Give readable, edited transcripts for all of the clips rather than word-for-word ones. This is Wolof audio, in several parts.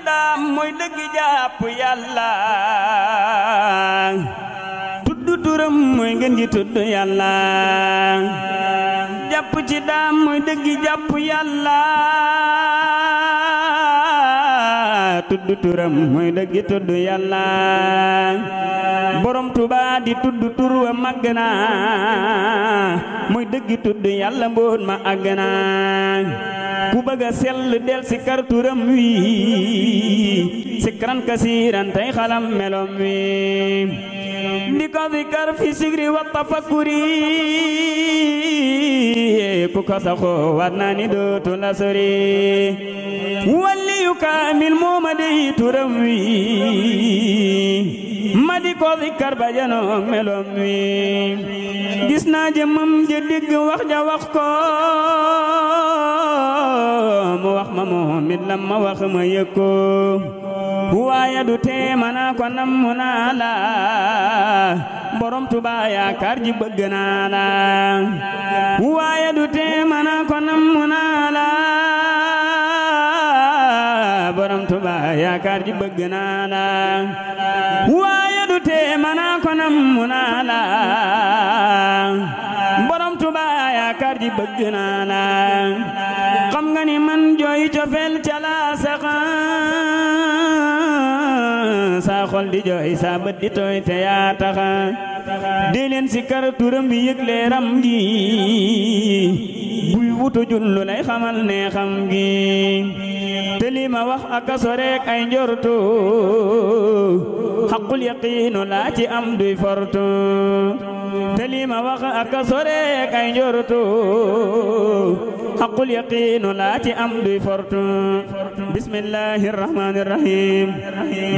daam mooy dëgg jàpp yàlla tudd turam mooy ngeen gi tudd yàlla jàpp ci daam mooy dëgg jàpp yàlla tudd turam mooy dëgg tudd yàlla borom Tuuba di tudd tur wa màgg na mooy dëgg tudd yàlla mboot ma àgg na ku bëgg a sell del si kar turam wi sikran kasiiran tey xalam melom wi di ko zikar fi sigri wa tafakkuri ku ko saxoo war naa ni dootu la sori waliyu kaamil mooma dey turam wi ma di ko zikar ba janoog melom wi gis naa jëmam ja digg wax ja wax ko mu wax ma moom it lam ma wax ma yëg ko waaye du tee mana ko nammu naa la borom Tuuba yaakaar ji bëgg naa la waaye du tee mana ko nammu naa la borom Tuuba yaakaar ji bëgg naa la waaye du tee mana ko nammu naa la borom Tuuba yaakaar ji bëgg naa la xam nga ni man jooy cofeel ca la saxa saa xol di jooy saa bët di tooy te yaa taxa di leen si kar turam bi yëg leeram gi buy wutu jullu lay xamal ne xam gi te li ma wax aka soreek ay njortu xaqul yaqiinu laa ci am duy fortu te li ma wax aka soreek ay njortu xaqul yaqiinu laa ci am duy fortu bismillahir rahmanir rahim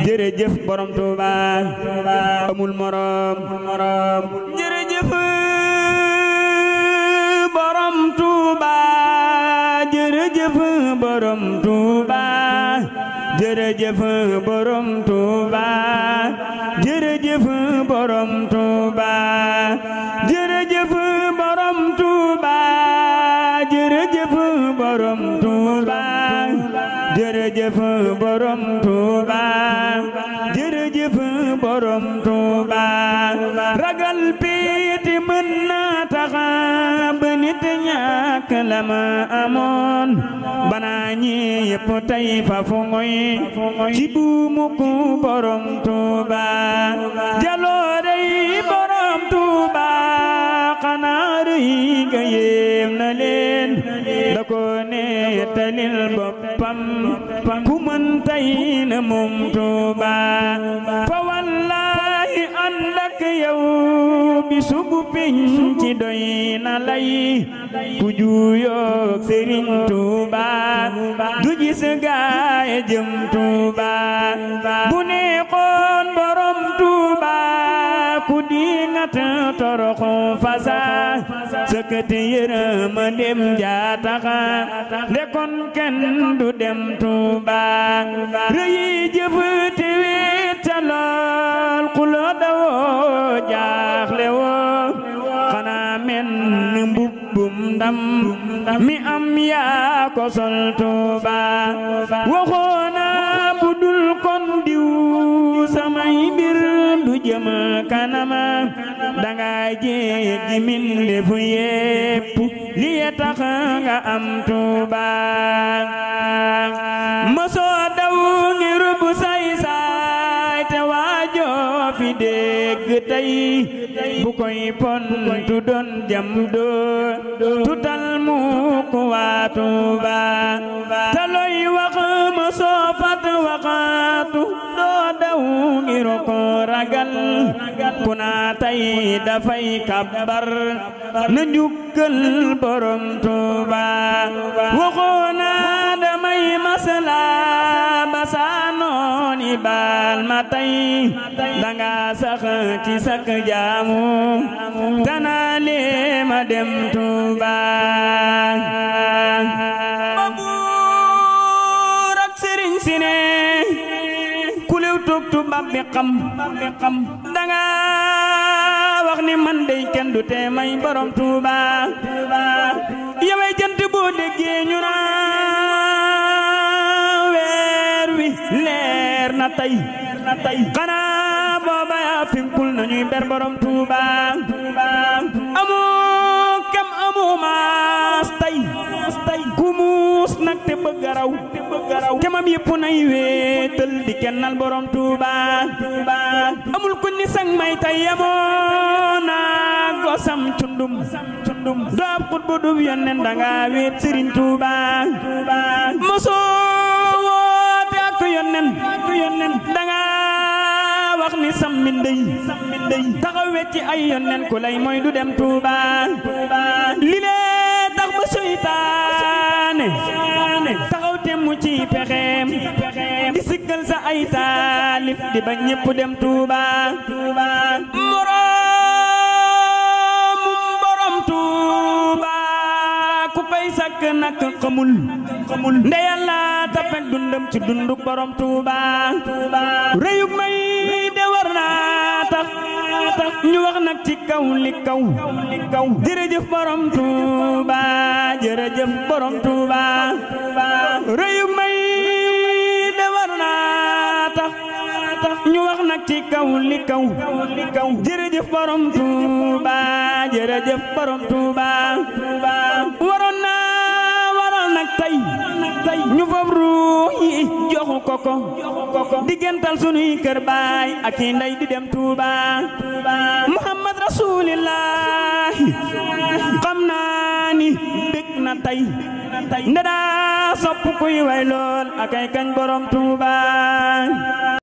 jërëjëf borom Tuuba amul morom jërëjëf borom Tuuba jërëjëf borom Tuuba jërëjëf borom Tuuba jërëjëf borom Tuuba jërëjëf borom Tuuba jërëjëf borom Tuuba jërëjëf borom Tuuba jërëjëf borom Tuuba ragal piiti mën na taxa ba nit ñàkk la ma amoon banaa ñi yëpp tey fa fu ngoy ci buumu ku borom Tuuba jaloore yi borom Tuuba xanaa rëy ga yéem na leen da ko nettalil boppam ku mën tey na moom Tuuba fa wallaahi ànd ak yow bi subu pinc doy na lay ku juuyoog Sëriñ Tuuba du gis gaay jëm Tuuba bu neexoon borom Tuuba ku dingat toroxu fasa sëkkati yërëma dem jaataxa ndekon kenn du dem Tuuba rëyi jëf te wéeta lool ku la dawoo jaaxle woo xanaa men mbubbum ndam mi am yaa ko sol Tuuba waxoona bu dul kon diw samay mbir du jëm kanama danga jéggi mbindeef yépp li tax nga am Tuuba mosoo daw ngir bu say saay te waajoo fi dégg tey bu koy pontu doon jam doo tutal mu ko waa Tuuba te looy wax mosoo fat waxaatu doo daw ngir ko ragal ku naa tey dafay kabbar na njukkal borom Tuuba waxoona damay masala ba saa nooni baal ma tey danga sax ci sak jaamu tanaa lee ma dem Tuuba ba buur ak sëriñ si ne ku lew toog tubaab bi xam danga wax ni man dey kenn du tee may borom Tuuba yaway jant boo déggee ñu naa weer wi na tey xanaa booba yaa finkul nañuy ber borom Tuuba amoo kem amoo maas tey ku muus nag te bëgg a raw kemam yëpp nay wéetal di kennal borom Tuuba amul ku ni sang may tey amoo naa gosam cundum doob xut bu dub yonnen danga wéet Sëriñ Tuuba mosoo woote ak yonnen danga wax ni sammi ndey taxaw wecci ay yonnen ku lay mooy du dem Tuuba li lee tax ba seytaane taxaw temmu ci pexeem di sikkal sa ay taalif di ba ñépp dem Tuuba moroomum borom Tuuba ku koy sakk nak xamul nde Yàlla tapet dundam ci dunduk borom Tuuba rëyug may de war naa tax ñu wax nag ci kaw li kaw jërëjëf borom Tuuba jërëjëf borom Tuuba rëyug may de war naa tax ñu wax nag ci kaw li kaw jërëjëf borom Tuuba jërëjëf borom Tuuba waroon nag tey ñu fab ruux yi joxu koko diggantal sunuy kër baay ak i ndey di dem Tuuba Muhammad Rasulillahi xam naa ni bég na tey nda daa sopp kuy way lool ak ay kañ borom Tuuba